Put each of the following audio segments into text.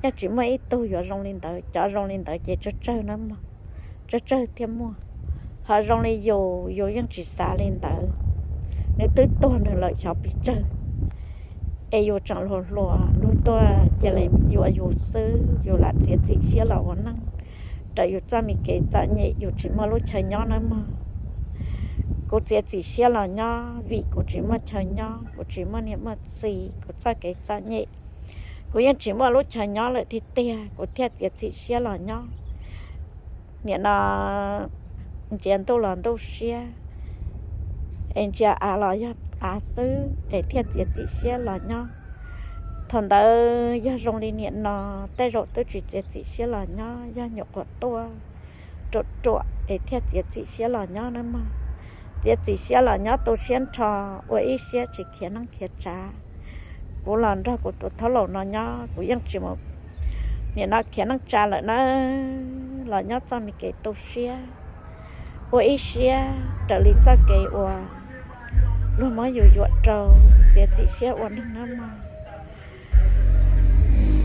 yeej tsis muaj ib tug yuav zoo li ntawd. Cov zoo li ntawd ces tsawg tsawg na mog, tsawg tsawg thiaj muaj. Ho zoo li yus, yus yeej tsis xav li ntawd. Nws twb tuag nws lawm xyov pes tsawg, es yus tseem hluas hluas luag tuaj cia li yuav yus xwb, yus lam txiav txim siab los ua neej raws yus txoj me kev txom nyem, yus tsis muaj lub chaw nyob nawb mog. Kuv txiav txim siab los nyob vim kuv tsis muaj chaw nyob, kuv tsis muaj niam muaj txiv, kuv txoj kev txom nyem, kuv yeej tsis muaj lub chaw nyob lawm tiag tiag, kuv thiaj txiav txim siab los nyob. Nim no ntsia ntuj los ntuj siab, es ntsia av los yog av xwb es thiaj txiav txim siab los nyob. Thaum ntawd yog zoo li nim no, tej zaum twb tsis txiav txim siab los nyob, yog nyuam qhuav tuaj ruam ruam es thiaj txiav txim siab los nyob nawb mog. Txiav txim siab los nyob tu siab nrho, ua ib siab tsis khiav neej khiav tsav. Kuv los nrog kuv tus thaub laus no nyob, kuv yeej tsis mus nim no khiav neej tsa lawm na, los nyob txoj me kev tu siab, ua ib siab raws li txoj kev uas luag muab yus yuam rau, txiav txim siab ua neeg nawb mog.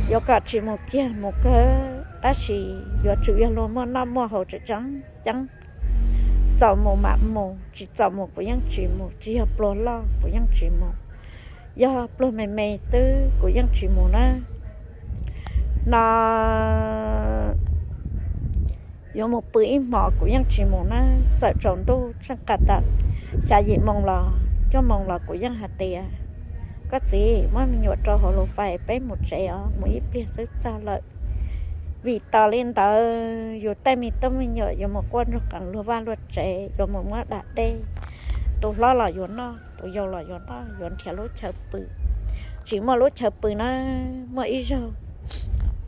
Yuav kom tsis mus kiag mus kawg, tab sis yuav tsum yog luag muaj noj muaj haus tseem tseem ceeb. Txaus mus mam mus, tsis txaus mus kuv yeej tsis mus, tsis yog pluag loj kuv yeej tsis mus, yog pluag me me xwb kuv yeej tsis mus na. No yuav mus pw ib hmos kuv yeej tsis mus na. Txawm tsaus ntuj tsheej qas tas xya yim moo los cuaj moo los kuv yeej hais tias, koj txiv, muab me nyuam rau hauv lus fais peb mus tsev os, mus ib pliag xwb txog lawm. Vim tas li ntawd yus tej me tub me nyuam yuav mus quaj nrog qees luag vaj luag tsev, yuav mus muab da dej. Tus hlob los yuav noj, tus yau los yuav noj, yuav nrhiav lub chaw pw, tsis muaj lub chaw pw na. Muaj ib zaug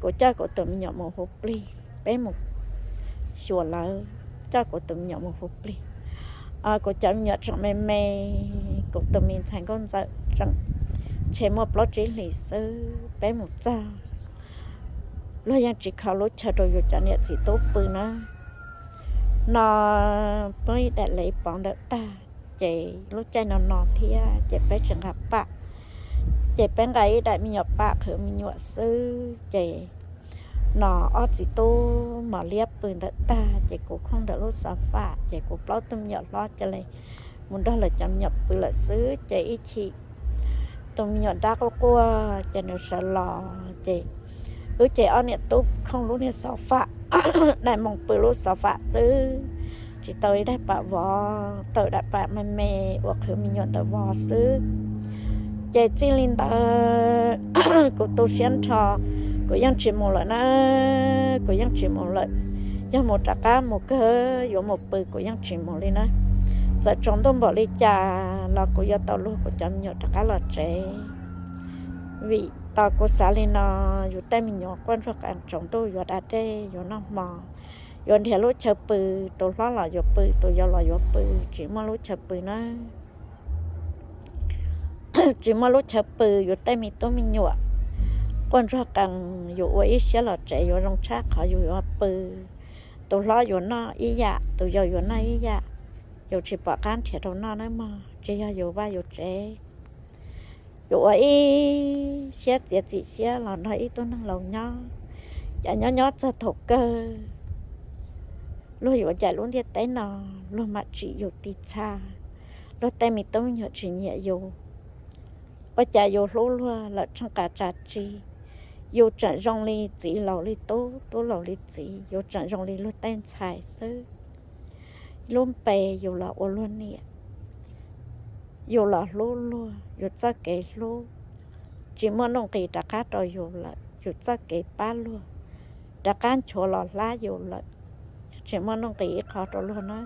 kuv coj kuv tus me nyuam mus hu plig, peb mus xyuas lawv, coj kuv tus me nyuam mus hu plig. Kuv cov me nyuam tseem me me, kuv tus me ntxhais nkauj ntxawm tseem ntshe muaj plaub tsib hlis xwb, peb mus txog luag yeej tsis kho lub chaw rau yus cov niam txiv tub pw na. No peb ib daim lev pov ntawm tag, ces lub caij no no thiab ces peb tsis nqa pam, ces peb nqa ib daim me nyuam pam qhwv me nyuam xwb. Ces no ob txiv tub mos liab pw ntawm tag, ces kuv khooj ntawm lub xov fam, ces kuv plaub tug me nyuam hlob cia li mus nrog lawv cov me nyuam pw lawm xwb. Ces ib chim tus me nyuam dab quaj quaj ces nws sawv los, ces wb ces ob niam tub khooj lub niag xov fam, daim moo pw lub xov fam xwb, tsis tau ib daim pam vov, tau daim pam me me uas qhwv me nyuam ntawd vov xwb. Ces txij li ntawd kuv tu siab nrho, kuv yeej tsis mus lawm na, kuv yeej tsis mus lawm. Yog mus rov qab mus kawg yuav mus pw kuv yeej tsis mus li na. Txawm tsaus ntuj npaum li cas los kuv yuav tau luag kuv cov me nyuam rov qab los tsev. Vim tas kuv xav li no, yus tej me nyuam quaj ntsuag qees tsaus ntuj yuav da dej, yuav noj hmo, yuav nrhiav lub chaw pw, tus hlob los yuav pw, tus yau los yuav pw, tsis muaj lub chaw pw na. Tsis muaj lub chaw pw, yus tej me tub me nyuam quaj ntsuag qees, yus ua ib siab los tsev yuav zoo tshaj qhov yus yuav pw. Tus hlob yuav noj ib yam, tus yau yuav noj ib yam, yus tsis pom qab nrhiav rau noj nawb mog, tsis yog yus vaj yus tsev. Yus ua ib siab txiav txim siab los nrog ib tug neeg laus nyob, cas nyob nyob txog thaum kawg luag yuav ncaim lub ntiaj teb no, luag mam tsim yus tiv txha, luag tej me tub me nyuam tsis nyiam yus. Ua cas yus hlub luag lawm tsheej qas tsa tsi, yus tseem zoo li txiv laus li tub, tub laus li txiv, yus tseem zoo li luag tej ntxhais xwb. Lub npe yus los ua luag niam, yus los hlub luag, yus txoj kev hlub tsis muaj nuj nqis rov qab rau yus lawm, yus txoj kev pab luag rov qab nchuav los hlab yus lawm, tsis muaj nuj nqis ib qho rau luag na.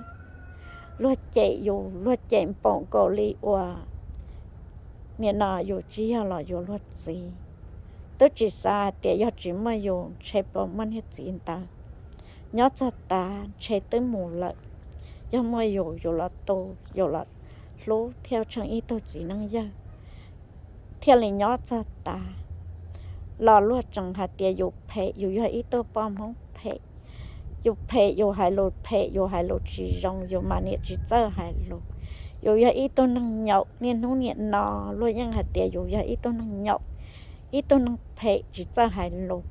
Luag cem yus, luag cem npaum nkaus li uas nim no yus tsis yog los yuav luag txiv. Twb tsis xav hais tias yog tsis muaj yus ntshe puas muaj niag txiv ntawd. Nyob txog tav ntshe twb mus lawm. Yog muaj yus, yus los tu, yus los hlub thiaj tsheej ib tug txiv neej yawg, thiaj li nyob txog tav. Los luag tseem hais tias yus phem, yus yog ib tug poj Hmoob phem. Yus phem, yus hais lus phem, yus hais lus tsis zoo, yus mas niam tsis txawj hais lus. Yus yog ib tug neeg nyaum, niaj hnub niam no luag yeej hais tias yus yog ib tug neeg nyaum, ib tug neeg phem tsis txawj hais lus.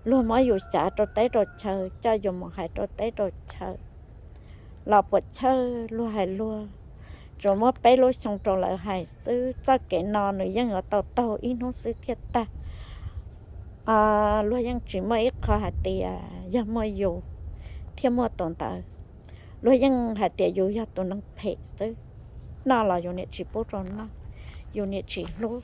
luag muab yus xyav rau teb rau chaw, coj yus mus hais rau teb rau chaw los puas chawj, luag hais luag tsuas muab peb lub xyoo rau lawv hais xwb. Txoj kev no nws yeej yuav tau taug ib hnub xwb thiaj tag. Luag yeej tsis muaj ib qho hais tias yog muaj yus thiaj muaj tus ntawd. Luag yeej hais tias yus yog tus neeg phem xwb, noj los yus niam tsis pub rau noj, yus niam tsis hlub.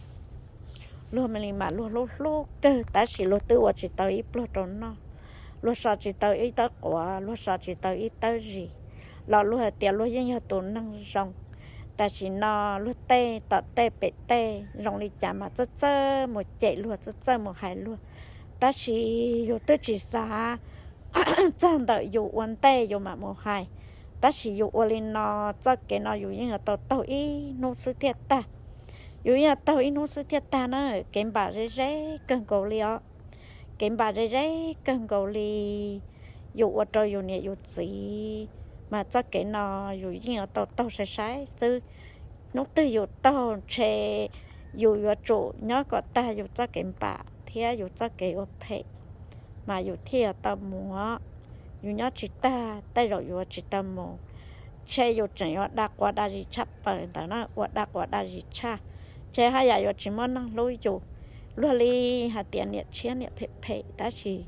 Luag li mas luag hlub hlub kawg tab sis luag twb ua tsis tau ib pluag rau noj, luag so tsis tau ib tawb quav, luag so tsis tau ib tawb zis, los luag hais tias luag yeej yog tus neeg zoo. Tam sim no luag tej tom tej pem tej zoo li cas mas txawj txawj mus cem luag, txawj txawj mus hais luag, tab sis yus twb tsis xav txog ntawm yus ua ntej yus mam mus hais. Tab sis yus ua li no, txoj kev no yus yeej yuav tau taug ib hnub xwb thiaj tag. Yus yeej yuav taug ib hnub xwb thiaj tag na. Kev npam ze ze kawg nkaus li os. Kev npam ze ze kawg nkaus li. Yus ua rau yus niam yus txiv, mas txoj kev no yus yeej yuav tau taug sai sai xwb. Hnub twg yus taug ntshe yus yuav tsum nyob kom tag yus txoj kev npam thiab yus txoj kev ua phem, mas yus thiaj yuav tau mus. Yus nyob tsis tag tej zaum yus yuav tsis tau mus. Ntshe yus tseem yuav da quav da zis tshaj plaws ntawd na, ua da quav da zis tshaj, ntshe haj yam yuav tsis muaj neeg hlub yus. Luag li hais tias niam tshiab niam phem phem tab sis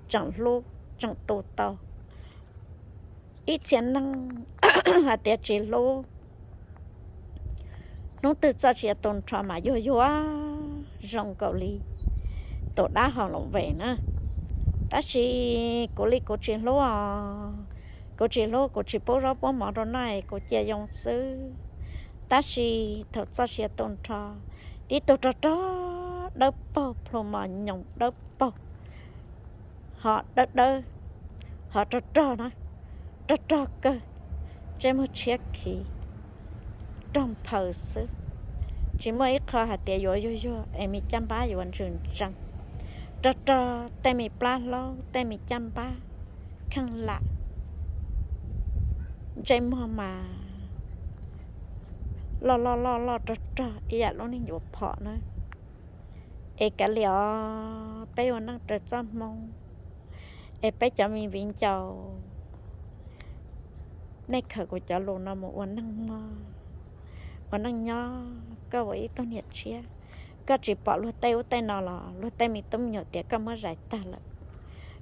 tseem hlub, tseem tu tau. Ib txhia neeg hais tias tsis hlub, hnub twg txoj sia tu nrho mas yuag yuag zoo nkaus li tus dab hau loos ve na. Tab sis kuv li kuv tsis hlub os, kuv tsis hlub, kuv tsis pub zaub pub mov rau noj, kuv cia yoo xwb. Tab sis thaum txoj sia tu nrho, tib tug rog rog dawb paug, plhu mos nyoos dawb paug, ho dawb dawb, ho rog rog na, rog rog kawg, ntsej muag tshiab khiv, rog nphaws xwb. Tsis muaj ib qho hais tias yuav yuag yuag es me caj npab yuav ntsws ntsees. Rog rog tej me plab hlaub, tej me caj npab kheej lam, ntsej muag mas loj loj loj loj rog rog ib yam lub neej yuav phom na. Es kav liam os, peb ua neej raws txoj hmoo, es peb cov me viv ncaus, nej khaws kuv cov lus no mus ua neej mog, ua neej nyob. Koj ua ib tug niam tshiab, koj tsis pom luag tej ub tej no los luag tej me tub me nyuam tias koj muab zais tag lawm.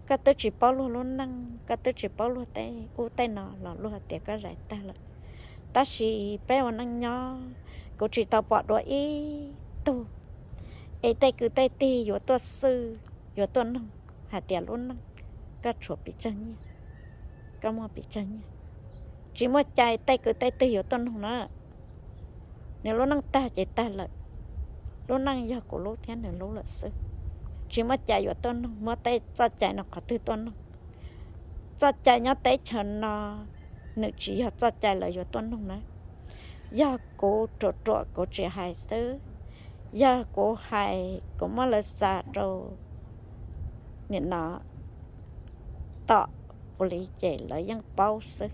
Koj twb tsis paub luag lub neej, koj twb tsis paub luag tej ub tej no los luag tias koj zais tag lawm. Tab sis peb ua neej nyob, kuv tsis tau pom dua ib tug es tej kwv tej tij yuav tuaj xwb, yuav tuaj noog hais tias lub neej koj tshuav pes tsawg nyiaj, koj muaj pes tsawg nyiaj. Tsis muaj cai tej kwv tej tij yuav tuaj noog na. Nws lub neej tag ces tag lawm, lub neej yog kuv lub thiab nws lub lawm xwb. Tsis muaj cai yuav tuaj noog, muab tej txoj cai no qhov twg tuaj noog. Txoj cai nyob teb chaws no nws tsis yog txoj cai lawv yuav tuaj noog na. Yog kuv ruam ruam kuv tsis hais xwb, yog kuv hais kuv muab lawv xa rau nim no tom ua li ces lawv yeej paub xwb.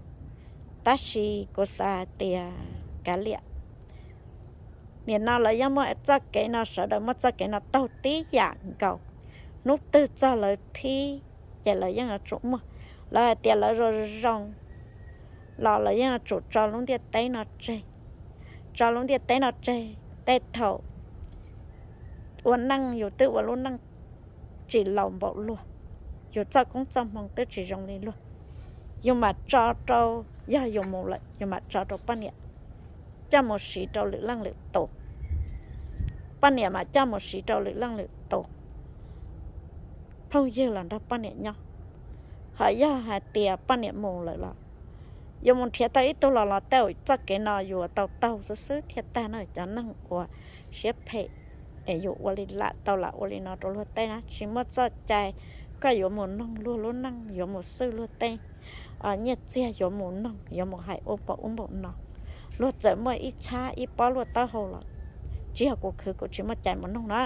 Tab sis kuv xav hais tias kav liam, nim no lawv yeej muaj txoj kev no, sawv daws muaj txoj kev no taug tib yam nkaus. Hnub twg txog lawv thib ces lawv yeej yuav tsum muaj. Lawv hais tias lawv zoo zoo los lawv yeej yuav tsum tso lub ntiaj teb no tseg. Tso lub ntiaj teb no tseg, tej thaum ua neej yus twb ua lub neej tsis laus npaum luag, yus txoj koob txoj hmoo twb tsis zoo li luag, yus mam tso rau, yog yus mus lawm yus mam tso rau poj niam coj mus siv rau lwm leej lwm tus. Poj niam mam coj mus siv rau lwm leej lwm tus, phooj ywg los nrog poj niam nyob. Ho yog hais tias poj niam mus lawm los yus mus nrhiav tau ib tug los los tej zaum txoj kev no yus tau taug xwb xwb thiaj tag na. Cov neeg uas siab phem es yus ua li lam tau lam ua li no rau luag tej na, tsis muaj txoj cai. Koj yuav mus noog luag lub neej, yuav mus xwb luag tej nyiaj txiag, yuav mus noog, yuav mus hais ub npaum ub npaum no. Luag txawm muaj ib txhab ib pob luaj taub hau los, tsis yog kuv khwv kuv tsis muaj cai mus noog na.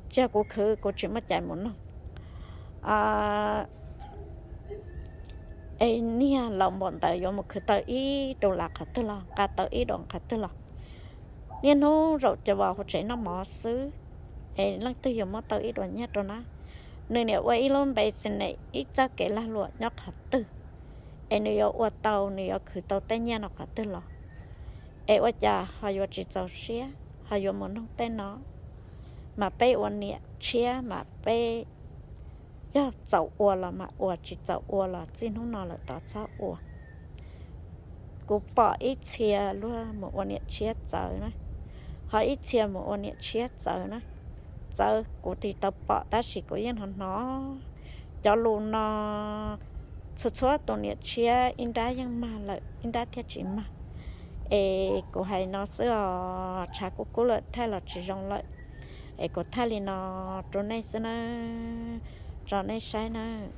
Tsis yog kuv khwv kuv tsis muaj cai mus noog. Es niag laus npaum ntawd yuav mus khwv tau ib dollar qhov twg los, nqa tau ib dollar qhov twg los? Niaj hnub zaum cas vos hauv tsev noj mov xwb, es leej twg yuav muab tau ib dollar nyiaj rau na? Nws niam ua ib lub npe xi ne ib txoj kev lag luam nyob qhov twg, es nws yuav ua tau, nws yuav khwv tau tej nyiaj no qhov twg los? Es ua cas ho yuav tsis txaus siab ho yuav mus nug tej no? Mas peb ua niam tshiab mas peb yog txaus ua los mas ua, tsis txaus ua los txij hnub no lawm tod txhob ua. Kuv pom ib txhia luag mus ua niam tshiab txawv na, ho ib txhia mus ua niam tshiab txawv na. Txawv kuv tsis tau pom tab sis kuv yeej hnov hnov cov lus no, txhua txhua tus niam tshiab ib nrab yeej mag lawm ib nrab thiaj tsis mag. Es kuv hais no xwb os, tshav kub kub lawm thaij los tsis zoo lawm. Es kuv thaij li no rau nej xwb nawb, tso nej saib nawb.